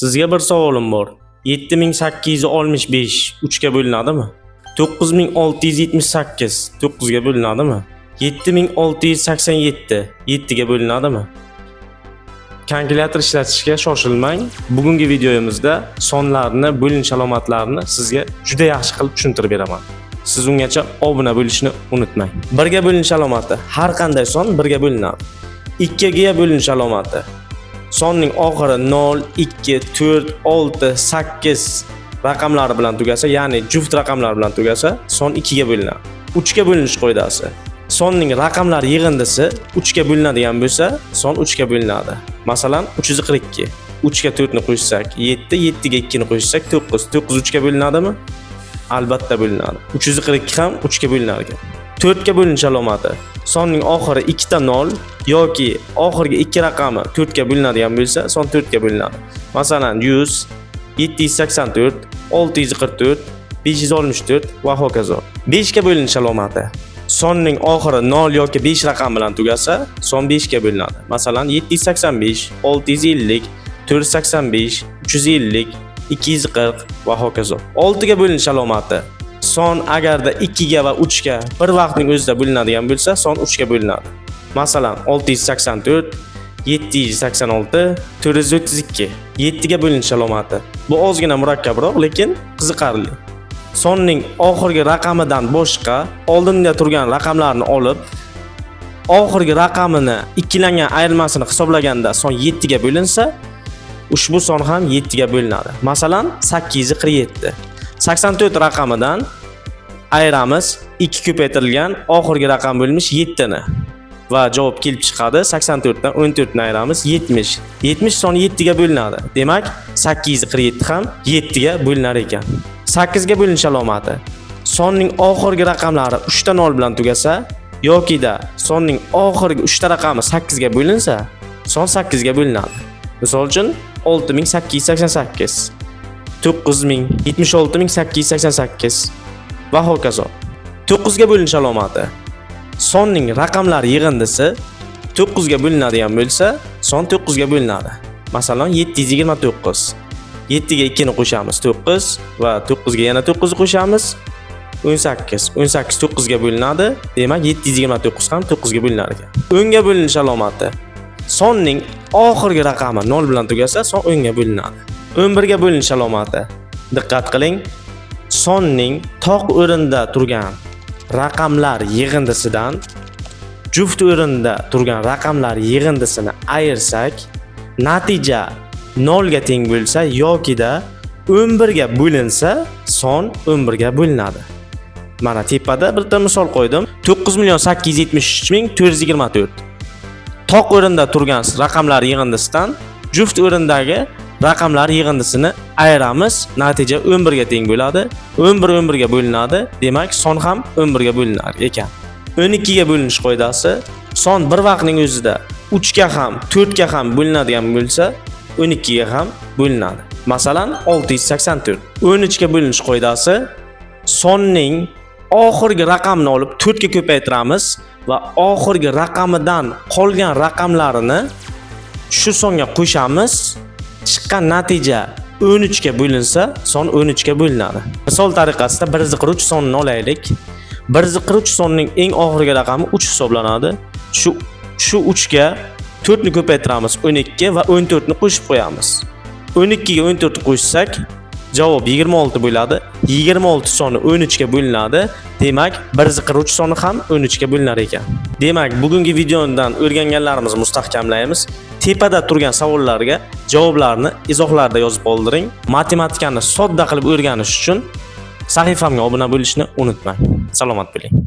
Sizga bir savolim bor. 7865 3 ga bo'linadimi? 9678 9 ga bo'linadimi? 7687 7 ga bo'linadimi? Kalkulyator ishlatishga shoshilmang. Bugungi videomizda sonlarni, bo'linish alomatlarini sizga juda yaxshi qilib tushuntirib beraman. Siz ungacha obuna bo'lishni unutmang. Birga bo'linish alomati: har qanday son birga bo'linadi. 2 ga bo'linish alomati: sonning oxiri 0, 2, 4, 6, 8 raqamlari bilan tugasa, ya'ni juft raqamlar bilan tugasa, son 2 ga bo'linadi. 3 ga bo'linish qoidasi: sonning raqamlar yig'indisi 3 ga bo'linadigan bo'lsa, son 3 ga bo'linadi. Masalan, 342. 3 ga 4 ni qo'shsak 7, 7 ga 2 ni qo'shsak 9. 9 3 ga bo'linadimi? Albatta bo'linadi. 342 ham 3 ga bo'linar ekan. 4 ga bo'linish alomati: sonning oxiri ikkita 0 yoki oxirgi ikki raqami 4 ga bo'linadigan bo'lsa, son 4 ga bo'linadi. Masalan, 100, 784, 644, 564 va hokazo. 5 ga bo'linish alomati: sonning oxiri 0 yoki 5 raqam bilan tugasa, son 5 ga bo'linadi. Masalan, 785, 650, 485, 350, 240 va hokazo. 6 ga bo'linish alomati: son agarda 2 ga va 3 ga bir vaqtning o'zida bo'linadigan bo'lsa, son 3 ga bo'linadi. Masalan, 684, 786, 432. 7 ga bo'linish alomati. Bu ozgina murakkabroq, lekin qiziqarli. Sonning oxirgi raqamidan boshqa oldinda turgan raqamlarni olib, oxirgi raqamini ikkilangan ayrilmasini hisoblaganda son 7 ga bo'linsa, ushbu son ham 7 ga bo'linadi. Masalan, 847. 84 raqamidan ayiramiz 2 ko'paytirilgan oxirgi raqam bo'lmish 7 ni va javob kelib chiqadi. 84 dan 14 ni ayiramiz, 70. 70 soni 7 ga bo'linadi. Demak, 847 ham 7 ga bo'linar ekan. 8 ga bo'linish alomati: sonning oxirgi raqamlari 3 ta 0 bilan tugasa yokida sonning oxirgi 3 ta raqami 8 ga bo'linsa, son 8 ga bo'linadi. Misol uchun, 6888, 9000, 76888 va hokazo. 9 ga bo'linish alomati: sonning raqamlar yig'indisi 9 ga bo'linadigan bo'lsa, son 9 ga bo'linadi. Masalan, 729. 7 ga 2 ni qo'shamiz, 9, va 9 ga yana 9 qo'shamiz, 18. 18 9 ga bo'linadi. Demak, 729 ham 9 ga bo'linar ekan. 10 ga bo'linish alomati: sonning oxirgi raqami 0 bilan tugasa, son 10 ga bo'linadi. 11 ga bo'linish alomati. Diqqat qiling. Sonning toq o'rinda turgan raqamlar yig'indisidan juft o'rinda turgan raqamlar yig'indisini ayirsak, natija 0 ga teng bo'lsa yokida 11 ga bo'linsa, son 11 ga bo'linadi. Mana, tepada bitta misol qo'ydim. 9 million 873 ming 424. Toq o'rinda turgan raqamlar yig'indisidan juft o'rindagi raqamlar yig'indisini ayiramiz, natija 11 ga teng bo'ladi. 11 11 ga bo'linadi. Demak, son ham 11 ga bo'linar ekan. 12 ga bo'linish qoidasi: son bir vaqtning o'zida 3 ga ham, 4 ga ham bo'linadigan bo'lsa, 12 ga ham bo'linadi. Masalan, 684. 13 ga bo'linish qoidasi: sonning oxirgi raqamini olib 4 ga ko'paytiramiz va oxirgi raqamidan qolgan raqamlarini shu songa qo'shamiz. Chiqqan natija 13 ga bo'linsa, son 13 ga bo'linadi. Misol tariqasida 143 sonini olaylik. 143 sonning eng oxirgi raqami 3 hisoblanadi. Shu 3 ga 4 ni ko'paytiramiz, 12, va 14 ni qo'shib qo'yamiz. 12 ga 14 ni qo'shsak, javob 26 bo'ladi. 26 soni 13 ga bo'linadi. Demak, 143 soni ham 13 ga bo'linar ekan. Demak, bugungi videodan o'rganganlarimizni mustahkamlaymiz. Tepada turgan savollarga javoblarni izohlarda yozib qoldiring. Matematikani sodda qilib o'rganish uchun sahifamga obuna bo'lishni unutmang. Salomat bo'ling.